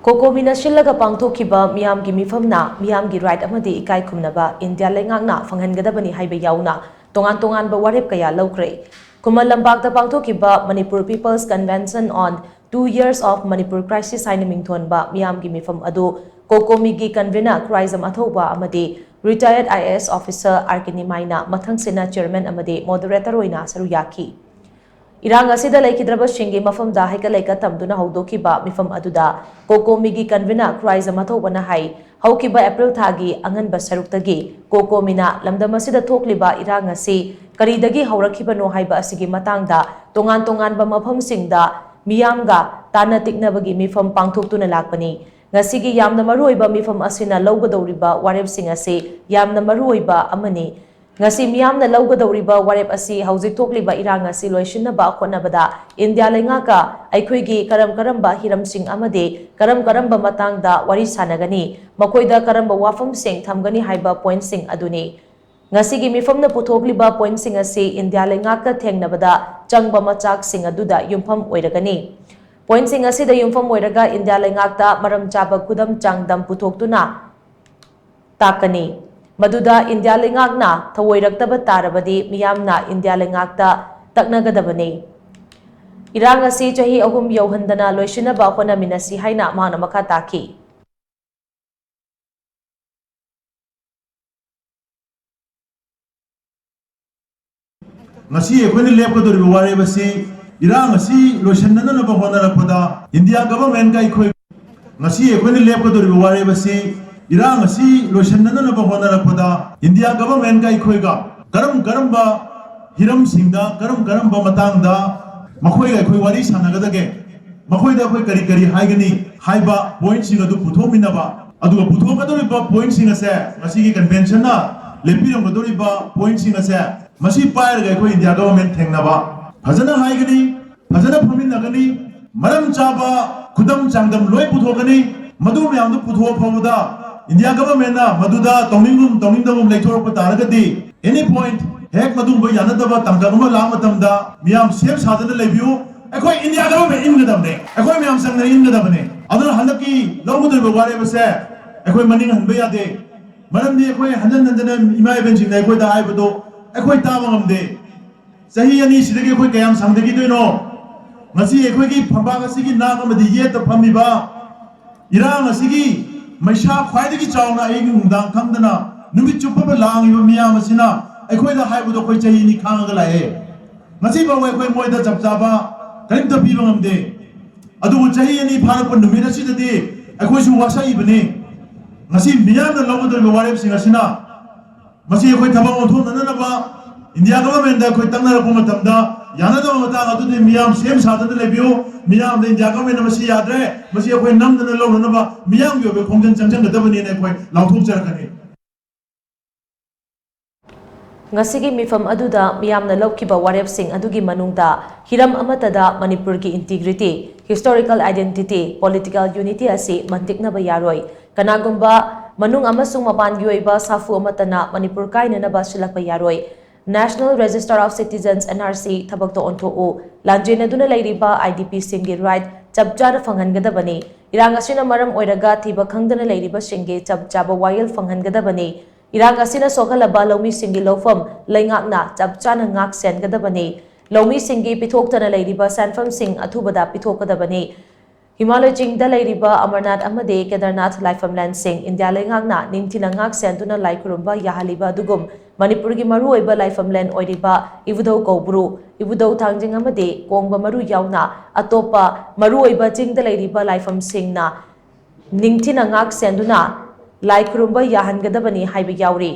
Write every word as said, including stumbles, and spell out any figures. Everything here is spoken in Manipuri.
ꯀꯣꯀꯣꯃꯤꯅ ꯁꯤꯜꯂꯒ ꯄꯥꯡꯊꯣꯛꯈꯤꯕ ꯃꯤꯌꯥꯝꯒꯤ ꯃꯤꯐꯝꯅ ꯃꯤꯌꯥꯝꯒꯤ right ꯑꯃꯗꯤ ꯏꯀꯥꯏ ꯈꯨꯝꯅꯕ ꯏꯟꯗꯤꯌꯥ ꯂꯩꯉꯥꯛꯅ ꯐꯪꯍꯟꯒꯗꯕꯅꯤ ꯍꯥꯏꯕ ꯌꯥꯎꯅ ꯇꯣꯉꯥꯟ ꯇꯣꯉꯥꯟꯕ ꯋꯥꯔꯦꯞ ꯀꯌꯥ ꯂꯧꯈ꯭ꯔꯦ꯫ ꯈꯨꯃꯟ ꯂꯝꯄꯥꯛꯇ ꯄꯥꯡꯊꯣꯛꯈꯤꯕ Manipur People's Convention on Two Years of Manipur Crisis ꯍꯥꯏꯅ ꯃꯤꯡꯊꯣꯟꯕ ꯃꯤꯌꯥꯝꯒꯤ ꯃꯤꯐꯝ ꯑꯗꯨ ꯀꯣꯀꯣꯃꯤꯒꯤ convener ꯈꯨꯔꯥꯏꯖꯝ ꯑꯊꯧꯕ ꯑꯃꯗꯤ retired I A S officer R K ꯅꯤꯃꯥꯏꯅ ꯃꯊꯪꯁꯤꯠꯅ chairman ꯑꯃꯗꯤ moderator ꯑꯣꯏꯅ ꯁꯔꯨꯛ ꯌꯥꯈꯤ꯫ ꯏꯔꯥꯡ ꯑꯁꯤꯗ ꯂꯩꯈꯤꯗ꯭ꯔꯕꯁꯤꯡꯒꯤ ꯃꯐꯝꯗ ꯍꯩꯀꯠ ꯂꯩꯀꯠ ꯇꯝꯗꯨꯅ ꯍꯧꯗꯣꯛꯈꯤꯕ ꯃꯤꯐꯝ ꯑꯗꯨꯗ ꯀꯣꯀꯣꯃꯤꯒꯤ convener ꯈꯨꯔꯥꯏꯖꯝ ꯑꯊꯧꯕꯅ ꯍꯥꯏ, ꯍꯧꯈꯤꯕ April ꯊꯥꯒꯤ ꯑꯉꯟꯕ ꯁꯔꯨꯛꯇꯒꯤ ꯀꯣꯀꯣꯃꯤꯅ ꯂꯝꯗꯝ ꯑꯁꯤꯗ ꯊꯣꯛꯂꯤꯕ ꯏꯔꯥꯡ ꯑꯁꯤ ꯀꯔꯤꯗꯒꯤ ꯍꯧꯔꯛꯈꯤꯕꯅꯣ ꯍꯥꯏꯕ ꯑꯁꯤꯒꯤ ꯃꯇꯥꯡꯗ ꯇꯣꯉꯥꯟ ꯇꯣꯉꯥꯟꯕ ꯃꯐꯝꯁꯤꯡꯗ ꯃꯤꯌꯥꯝꯒ ꯇꯥꯟꯅ ꯇꯤꯛꯅꯕꯒꯤ ꯃꯤꯐꯝ ꯄꯥꯡꯊꯣꯛꯇꯨꯅ ꯂꯥꯛꯄꯅꯤ꯫ ꯉꯁꯤꯒꯤ ꯌꯥꯝꯅ ꯃꯔꯨꯑꯣꯏꯕ ꯃꯤꯐꯝ ꯑꯁꯤꯅ ꯂꯧꯒꯗꯧꯔꯤꯕ ꯋꯥꯔꯦꯞꯁꯤꯡ ꯑꯁꯤ ꯌꯥꯝꯅ ꯃꯔꯨꯑꯣꯏꯕ ꯑꯃꯅꯤ꯫ ꯉꯁꯤ ꯃꯤꯌꯥꯝꯅ ꯂꯧꯒꯗꯧꯔꯤꯕ ꯋꯥꯔꯦꯞ ꯑꯁꯤ ꯍꯧꯖꯤꯛ ꯊꯣꯛꯂꯤꯕ ꯏꯔꯥꯡ ꯑꯁꯤ ꯂꯣꯏꯁꯤꯟꯅꯕ ꯍꯣꯠꯅꯕꯗ ꯏꯟꯗꯤꯌꯥ ꯂꯩꯉꯥꯛꯀ ꯑꯩꯈꯣꯏꯒꯤ ꯀꯔꯝ ꯀꯔꯝꯕ ꯍꯤꯔꯝꯁꯤꯡ ꯑꯃꯗꯤ ꯀꯔꯝ ꯀꯔꯝꯕ ꯃꯇꯥꯡꯗ ꯋꯥꯔꯤ ꯁꯥꯟꯅꯒꯅꯤ, ꯃꯈꯣꯏꯗ ꯀꯔꯝꯕ ꯋꯥꯐꯝꯁꯤꯡ ꯊꯝꯒꯅꯤ ꯍꯥꯏꯕ pointꯁꯤꯡ ꯑꯗꯨꯅꯤ꯫ ꯉꯁꯤꯒꯤ ꯃꯤꯐꯝꯅ ꯄꯨꯊꯣꯛꯂꯤꯕ pointꯁꯤꯡ ꯑꯁꯤ ꯏꯟꯗꯤꯌꯥ ꯂꯩꯉꯥꯛꯀ ꯊꯦꯡꯅꯕꯗ ꯆꯪꯕ ꯃꯆꯥꯛꯁꯤꯡ ꯑꯗꯨꯗ ꯌꯨꯝꯐꯝ ꯑꯣꯏꯔꯒꯅꯤ꯫ Pointꯁꯤꯡ ꯑꯁꯤꯗ ꯌꯨꯝꯐꯝ ꯑꯣꯏꯔꯒ ꯏꯟꯗꯤꯌꯥ ꯂꯩꯉꯥꯛꯇ ꯃꯔꯝ ꯆꯥꯕ ꯈꯨꯗꯝ ꯆꯥꯡꯗꯝ ꯄꯨꯊꯣꯛꯇꯨꯅ ꯇꯥꯛꯀꯅꯤ꯫ ꯃꯗꯨꯗ ꯏꯟꯗꯤꯌꯥ ꯂꯩꯉꯥꯛꯅ ꯊꯧꯑꯣꯏꯔꯛꯇꯕ ꯇꯥꯔꯕꯗꯤ ꯃꯤꯌꯥꯝꯅ ꯏꯟꯗꯤꯌꯥ ꯂꯩꯉꯥꯛꯇ ꯇꯛꯅꯒꯗꯕꯅꯤ꯫ ꯏꯔꯥꯡ ꯑꯁꯤ ꯆꯍꯤ ꯑꯍꯨꯝ ꯌꯧꯍꯟꯗꯅ ꯂꯣꯏꯁꯤꯟꯅꯕ ꯍꯣꯠꯅꯃꯤꯟꯅꯁꯤ ꯍꯥꯏꯅ ꯃꯍꯥꯛꯅ ꯃꯈꯥ ꯇꯥꯈꯤ꯫ ꯉꯁꯤ ꯑꯩꯈꯣꯏꯅ ꯂꯦꯞꯀꯗꯧꯔꯤꯕ ꯋꯥꯔꯦꯞ ꯑꯁꯤ ꯏꯔꯥꯡ ꯑꯁꯤ ꯂꯣꯏꯁꯤꯟꯅꯅꯕ ꯍꯣꯠꯅꯔꯛꯄꯗ ꯏꯟꯗꯤꯌꯥ governmentꯀ ꯑꯩꯈꯣꯏ, ꯉꯁꯤ ꯑꯩꯈꯣꯏꯅ ꯂꯦꯞꯀꯗꯧꯔꯤꯕ ꯋꯥꯔꯦꯞ ꯑꯁꯤ ꯏꯔꯥꯡ ꯑꯁꯤ ꯂꯣꯏꯁꯤꯟꯅꯅꯕ ꯍꯣꯠꯅꯔꯛꯄꯗ ꯏꯟꯗꯤꯌꯥ governmentꯀ ꯑꯩꯈꯣꯏꯒ ꯀꯔꯝ ꯀꯔꯝꯕ ꯍꯤꯔꯝꯁꯤꯡꯗ, ꯀꯔꯝ ꯀꯔꯝꯕ ꯃꯇꯥꯡꯗ ꯃꯈꯣꯏꯒ ꯑꯩꯈꯣꯏ ꯋꯥꯔꯤ ꯁꯥꯟꯅꯒꯗꯒꯦ, ꯃꯈꯣꯏꯗ ꯑꯩꯈꯣꯏ ꯀꯔꯤ ꯀꯔꯤ ꯍꯥꯏꯒꯅꯤ ꯍꯥꯏꯕ pointꯁꯤꯡ ꯑꯗꯨ ꯄꯨꯊꯣꯛꯃꯤꯟꯅꯕ, ꯑꯗꯨꯒ ꯄꯨꯊꯣꯛꯀꯗꯧꯔꯤꯕ pointꯁꯤꯡ ꯑꯁꯦ, ꯉꯁꯤꯒꯤ conventionꯅ ꯂꯦꯞꯄꯤꯔꯝꯒꯗꯧꯔꯤꯕ pointꯁꯤꯡ ꯑꯁꯦ, ꯃꯁꯤ ꯄꯥꯏꯔꯒ ꯑꯩꯈꯣꯏ ꯏꯟꯗꯤꯌꯥ government ꯊꯦꯡꯅꯕ, ꯐꯖꯅ ꯍꯥꯏꯒꯅꯤ, ꯐꯖꯅ ꯐꯝꯃꯤꯟꯅꯒꯅꯤ, ꯃꯔꯝ ꯆꯥꯕ ꯈꯨꯗꯝ ꯆꯥꯡꯗꯝ ꯂꯣꯏ ꯄꯨꯊꯣꯛꯀꯅꯤ꯫ ꯃꯗꯨ ꯃꯌꯥꯝꯗꯨ ꯄꯨꯊꯣꯛꯑ ꯐꯥꯎꯕꯗ ꯏꯟꯗꯤꯌꯥ governmentꯅ ꯃꯗꯨꯗ ꯇꯧꯅꯤꯡꯒꯨꯝ ꯇꯧꯅꯤꯡꯗꯒꯨꯝ ꯂꯩꯊꯣꯔꯛꯄ ꯇꯥꯔꯒꯗꯤ, any point, ꯍꯦꯛ ꯃꯗꯨꯒꯨꯝꯕ ꯌꯥꯅꯗꯕ ꯇꯥꯡꯀꯛ ꯑꯃ ꯂꯥꯛꯄ ꯃꯇꯝꯗ ꯃꯤꯌꯥꯝ safe ꯁꯥꯗꯅ ꯂꯩꯕꯤꯌꯨ꯫ ꯑꯩꯈꯣꯏ ꯏꯟꯗꯤꯌꯥ government ꯏꯟꯒꯗꯕꯅꯦ, ꯑꯩꯈꯣꯏ ꯃꯌꯥꯝ ꯆꯪꯗꯅ ꯏꯟꯒꯗꯕꯅꯦ꯫ ꯑꯗꯨꯅ ꯍꯟꯗꯛꯀꯤ ꯂꯧꯒꯗꯧꯔꯤꯕ ꯋꯥꯔꯦꯞ ꯑꯁꯦ ꯑꯩꯈꯣꯏ ꯃꯅꯤꯡ ꯍꯟꯕ ꯌꯥꯗꯦ꯫ ꯃꯔꯝꯗꯤ ꯑꯩꯈꯣꯏ ꯍꯟꯖꯟ ꯍꯟꯖꯟꯅ ꯏꯃꯥ ꯏꯕꯦꯟꯁꯤꯡꯅ ꯑꯩꯈꯣꯏꯗ ꯍꯥꯏꯕꯗꯣ ꯑꯩꯈꯣꯏ ꯇꯥꯕ ꯉꯝꯗꯦ꯫ ꯆꯍꯤ ꯑꯅꯤꯁꯤꯗꯒꯤ ꯑꯩꯈꯣꯏ ꯀꯌꯥꯝ ꯁꯥꯡꯊꯈꯤꯗꯣꯏꯅꯣ? ꯉꯁꯤ ꯑꯩꯈꯣꯏꯒꯤ ꯐꯝꯄꯥꯛ ꯑꯁꯤꯒꯤ ꯅꯥꯛ ꯑꯃꯗꯤ ꯌꯦꯠꯇ ꯐꯝꯃꯤꯕ ꯏꯔꯥꯡ ꯑꯁꯤꯒꯤ ꯃꯩꯁꯥ ꯈ꯭ꯋꯥꯏꯗꯒꯤ ꯆꯥꯎꯅ ꯑꯌꯨꯛ ꯅꯨꯡꯗꯥꯡ ꯈꯪꯗꯅ ꯅꯨꯃꯤꯠ ꯆꯨꯞꯄ ꯂꯥꯡꯉꯤꯕ ꯃꯤꯌꯥꯝ ꯑꯁꯤꯅ ꯑꯩꯈꯣꯏꯗ ꯍꯥꯏꯕꯗꯣ ꯑꯩꯈꯣꯏ ꯆꯍꯤ ꯑꯅꯤ ꯈꯥꯡꯉꯒ ꯂꯥꯛꯑꯦ꯫ ꯉꯁꯤꯐꯥꯎ ꯑꯩꯈꯣꯏ ꯃꯣꯏꯗ ꯆꯞ ꯆꯥꯕ ꯀꯔꯤꯝꯇ ꯄꯤꯕ ꯉꯝꯗꯦ꯫ ꯑꯗꯨꯕꯨ ꯆꯍꯤ ꯑꯅꯤ ꯐꯥꯔꯛꯄ ꯅꯨꯃꯤꯠ ꯑꯁꯤꯗꯗꯤ ꯑꯩꯈꯣꯏꯁꯨ ꯋꯥꯁꯛꯏꯕꯅꯤ꯫ ꯉꯁꯤ ꯃꯤꯌꯥꯝꯅ ꯂꯧꯒꯗꯧꯔꯤꯕ ꯋꯥꯔꯦꯞꯁꯤꯡ ꯑꯁꯤꯅ ꯃꯁꯤ ꯑꯩꯈꯣꯏ ꯊꯕꯛ ꯑꯣꯟꯊꯣꯛꯅꯅꯕ ꯏꯟꯗꯤꯌꯥ ꯒꯚꯔꯟꯃꯦꯟꯗ ꯑꯩꯈꯣꯏ ꯇꯛꯅꯔꯛꯄ ꯃꯇꯝꯗ ꯌꯥꯅꯗꯕ ꯃꯇꯥꯡ ꯑꯗꯨꯗꯤ ꯃꯤꯌꯥꯝ ꯁꯦꯝ ꯁꯥꯗꯨꯅ ꯂꯩꯕꯤꯌꯨ꯫ ꯃꯤꯌꯥꯝꯗ ꯏꯟꯗꯤꯌꯥ ꯒꯚꯔꯟꯃꯦꯟꯅ ꯃꯁꯤ ꯌꯥꯗ꯭ꯔꯦ, ꯃꯁꯤ ꯑꯩꯈꯣꯏ ꯅꯝꯗꯅ ꯂꯧꯅꯅꯕ ꯃꯤꯌꯥꯝꯒꯤ ꯑꯣꯏꯕ ꯈꯣꯡꯖꯪ ꯆꯪꯁꯤꯟꯒꯗꯕꯅꯤꯅ ꯑꯩꯈꯣꯏ ꯂꯥꯎꯊꯣꯛꯆꯔꯛꯀꯅꯤ꯫ ꯉꯁꯤꯒꯤ ꯃꯤꯐꯝ ꯑꯗꯨꯗ ꯃꯤꯌꯥꯝꯅ ꯂꯧꯈꯤꯕ ꯋꯥꯔꯦꯞꯁꯤꯡ ꯑꯗꯨꯒꯤ ꯃꯅꯨꯡꯗ ꯍꯤꯔꯝ ꯑꯃꯠꯇꯗ ꯃꯅꯤꯄꯨꯔꯒꯤ integrity, historical identity, political unity ꯑꯁꯤ ꯃꯟꯇꯤꯛꯅꯕ ꯌꯥꯔꯣꯏ꯫ ꯀꯅꯥꯒꯨꯝꯕ ꯃꯅꯨꯡ ꯑꯃꯁꯨꯡ ꯃꯄꯥꯟꯒꯤ ꯑꯣꯏꯕ ꯁꯥꯐꯨ ꯑꯃꯠꯇꯅ ꯃꯅꯤꯄꯨꯔ ꯀꯥꯏꯅꯅꯕ ꯁꯤꯜꯂꯛꯄ ꯌꯥꯔꯣꯏ꯫ National Register of Citizens, N R C, ꯊꯕꯛꯇ ꯑꯣꯟꯊꯣꯛꯎ꯫ ꯂꯥꯟꯖꯦꯟꯅꯗꯨꯅ ꯂꯩꯔꯤꯕ I D P ꯁꯤꯡꯒꯤ right ꯆꯞ ꯆꯥꯅ ꯐꯪꯍꯟꯒꯗꯕꯅꯤ꯫ ꯏꯔꯥꯡ ꯑꯁꯤꯅ ꯃꯔꯝ ꯑꯣꯏꯔꯒ ꯊꯤꯕ ꯈꯪꯗꯅ ꯂꯩꯔꯤꯕꯁꯤꯡꯒꯤ ꯆꯞ ꯆꯥꯕ ꯋꯥꯌꯦꯜ ꯐꯪꯍꯟꯒꯗꯕꯅꯤ꯫ ꯏꯔꯥꯡ ꯑꯁꯤꯅ ꯁꯣꯛꯍꯜꯂꯕ ꯂꯧꯃꯤꯁꯤꯡꯒꯤ ꯂꯧꯐꯝ ꯂꯩꯉꯥꯛꯅ ꯆꯞ ꯆꯥꯅ ꯉꯥꯛ ꯁꯦꯟꯒꯗꯕꯅꯤ꯫ ꯂꯧꯃꯤꯁꯤꯡꯒꯤ ꯄꯤꯊꯣꯛꯇꯅ ꯂꯩꯔꯤꯕ ꯁꯦꯟꯐꯝꯁꯤꯡ ꯑꯊꯨꯕꯗ ꯄꯤꯊꯣꯛꯀꯗꯕꯅꯤ꯫ ꯍꯤꯃꯥꯂꯣꯏ ꯆꯤꯡꯗ ꯂꯩꯔꯤꯕ ꯑꯃꯔꯅꯥꯊ ꯑꯃꯗꯤ ꯀꯦꯗꯔꯅꯥꯊ ꯂꯥꯏꯐꯝꯂꯦꯟꯁꯤꯡ ꯏꯟꯗꯤꯌꯥ ꯂꯩꯉꯥꯛꯅ ꯅꯤꯡꯊꯤꯅ ꯉꯥꯛ ꯁꯦꯟꯗꯨꯅ ꯂꯥꯏ ꯈꯨꯔꯨꯝꯕ ꯌꯥꯍꯜꯂꯤꯕ ꯑꯗꯨꯒꯨꯝ ꯃꯅꯤꯄꯨꯔꯒꯤ ꯃꯔꯨꯑꯣꯏꯕ ꯂꯥꯏꯐꯝꯂꯦꯟ ꯑꯣꯏꯔꯤꯕ ꯏꯕꯨꯙꯧ ꯀꯧꯕ꯭ꯔꯨ, ꯏꯕꯨꯙꯧ ꯊꯥꯡꯖꯤꯡ ꯑꯃꯗꯤ ꯀꯣꯡꯕ ꯃꯔꯨ ꯌꯥꯎꯅ ꯑꯇꯣꯞꯄ ꯃꯔꯨꯑꯣꯏꯕ ꯆꯤꯡꯗ ꯂꯩꯔꯤꯕ ꯂꯥꯏꯐꯝꯁꯤꯡꯅ ꯅꯤꯡꯊꯤꯅ ꯉꯥꯛ ꯁꯦꯟꯗꯨꯅ ꯂꯥꯏ ꯈꯨꯔꯨꯝꯕ ꯌꯥꯍꯟꯒꯗꯕꯅꯤ ꯍꯥꯏꯕ ꯌꯥꯎꯔꯤ꯫